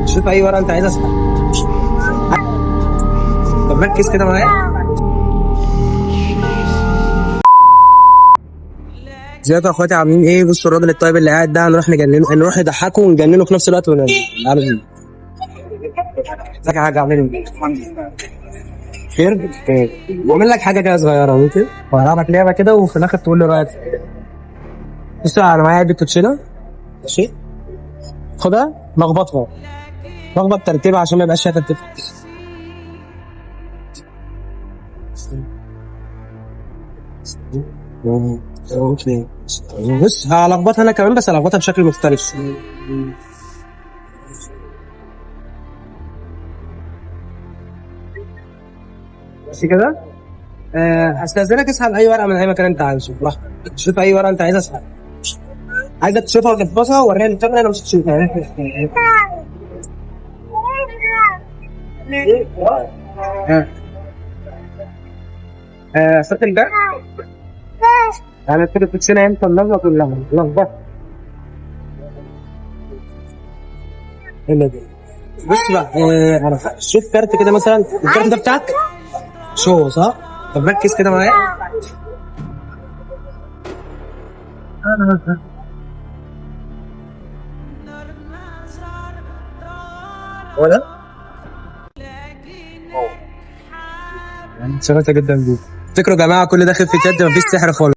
شوف اي ورقة انت عايزها اسحب. طب ركز كده معايا. ازيكم يا اخواتي عاملين ايه؟ بصوا الراجل الطيب اللي قاعد ده هنروح نجننه، نروح نضحكه ونجننه في نفس الوقت ونعمل. ازيك يا حاج عاملين ايه؟ خير؟ خير. بعمل لك حاجة كده صغيرة ممكن؟ وهلعبك لعبه كده وفي الاخر تقول لي رايك. بص انا معايا علبة كوتشينه، ماشي؟ خدها لخبطها، لخبط ترتيبها عشان ما يبقاش فيها ترتيب. بص هلخبطها انا كمان، بس هلخبطها بشكل مختلف. ماشي كده؟ هستأذنك اسحب اي ورقة من اي مكان انت عايزه براحتك. شوف اي ورقة انت عايزها اسحب. عايزك تشوفها وتحفظها ووريها للكاميرا، انا مش هتشوفها. صوت الباب. انا كده كنت هنا امتى اللحظة كلها لخبطة. بص بقى، انا شوف كارت كده مثلا، الكارت ده بتاعك شو صح؟ طب ركز كده معايا. هو ده؟ انشغلت جدا بيه. افتكروا يا جماعة كل ده خفه يد، مفيش سحر خالص.